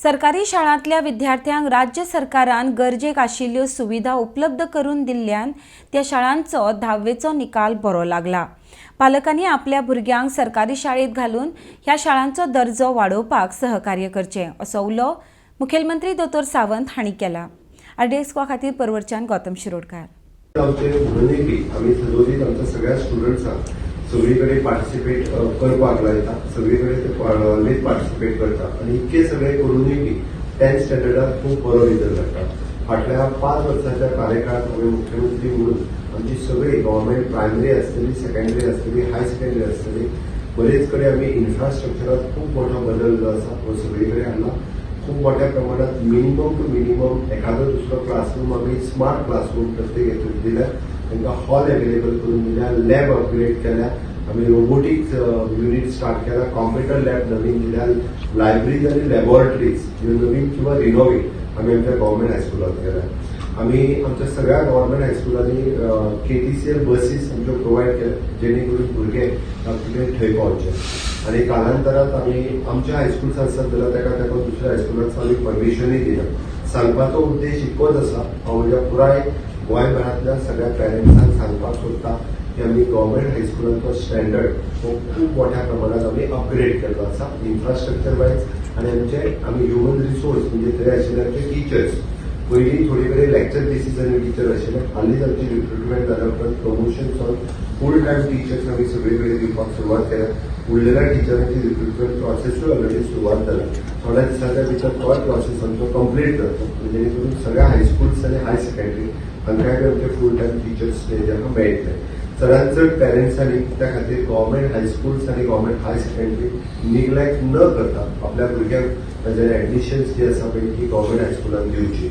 सरकारी शाळांतल्या विद्यार्थ्यांक राज्य सरकारान गरजेक आशिल्ल्यो सुविधा उपलब्ध करून दिल्ल्यान त्या शाळांचो धावेचो निकाल बरो लागला. पालकांनी आपल्या भुरग्यांक सरकारी शाळेत घालून ह्या शाळांचो दर्जो वाडोवपाक सहकार्य करचें, असो उलो मुखेलमंत्री दोतोर सावंत हांणी केला. आरडीएक्स खातीर परवरच्यान गौतम शिरोडकार. जावचे म्हणूनय बी आमी सदोदीत आमच्या सगळ्या स्टुडंट्सांक सगळी कडेन पार्टिसिपेट करपाक लायता. सगळी कडेन ते ऑलवेज पार्टिसिपेट करता आनी इतके सगळे करूनय बी 10th स्टँडर्डाक खूब बरो रिजल्ट हाडटा. फाटल्या 5 वर्साच्या कार्यकाळात आमी मुख्यमंत्री म्हणून आमची सगळी गव्हर्मेंट प्रायमरी आसतली, सेकंडरी आसतली, हाय सेकंडरी आसतली, बरेच कडेन आमी इन्फ्रास्ट्रक्चरात खूब मोठो बदल जो आसा हो सगळी कडेन हाडला. खूब मोठ्या प्रमाणात मिनिमम टू मिनिमम एखादो दुसरो क्लासरूम आमी स्मार्ट क्लासरूम प्रत्येक हेतून दिल्या. तांकां हॉल अवेलेबल करून दिल्या, लॅब अपग्रेड केल्या, आमी रोबोटिक्स युनिट स्टार्ट केला, कॉम्प्युटर लॅब नवीन दिल्या, लायब्ररीज आनी लॅबोरेटरीज ह्यो नवीन किंवा रिनोवेट आमी आमच्या गव्हर्मेंट हायस्कुलांत केल्या. आमी आमच्या सगळ्या गव्हर्मेंट हायस्कुलांनी केटीसीएल बसीस आमच्यो प्रोवायड केल्या, जेणे करून भुरगे आपले थंय पावचे. आनी कालांतरात आमी आमच्या हायस्कूल्स आसत जाल्यार ताका दुसऱ्या हायस्कुलांत आमी परमिशनूय दिना. सांगपाचो उद्देश इतकोच आसा, हांव म्हज्या पुराय गोंयभरांतल्या सगळ्या पेरंट्सांक सांगपाक सोदता की आमी गव्हर्मेंट हायस्कुलांचो स्टँडर्ड हो खूब मोठ्या प्रमाणात आमी अपग्रेड केल्लो आसा इन्फ्रास्ट्रक्चर वायज. आनी आमचे आमी ह्युमन रिसोर्स म्हणजे थंय आशिल्ले आमचे टिचर्स, पयलीं थोडे कडेन लेक्चर बेसीस आनी टिचर आशिल्ले, हालींच आमची रिक्रुटमेंट जाल्या उपरांत प्रमोशन जावन फूल टायम टिचर्स आमी सगळे कडेन दिवपाक सुरवात केल्या. उरलेल्या टिचरांची रिक्रुटमेंट प्रोसेसूय ऑलरेडी सुरवात जाल्या. थोड्या दिसाच्या भितर तोय प्रोसेस आमचो कंप्लीट जातलो, जेणे करून सगळ्या हायस्कुल्स आनी हाय सेकंडरी हांकांय बी आमचे फूल टायम टिचर्स जे आहा मेळटले. चडांत चड पेरंट्सांनी त्या खातीर गव्हर्मेंट हायस्कुल्स आनी गव्हर्मेंट हाय सेकंडरी निग्लेक्ट न करता आपल्या भुरग्यांक ताजेर एडमिशन्स जी आसा पळय ती गव्हर्मेंट हायस्कुलान दिवची.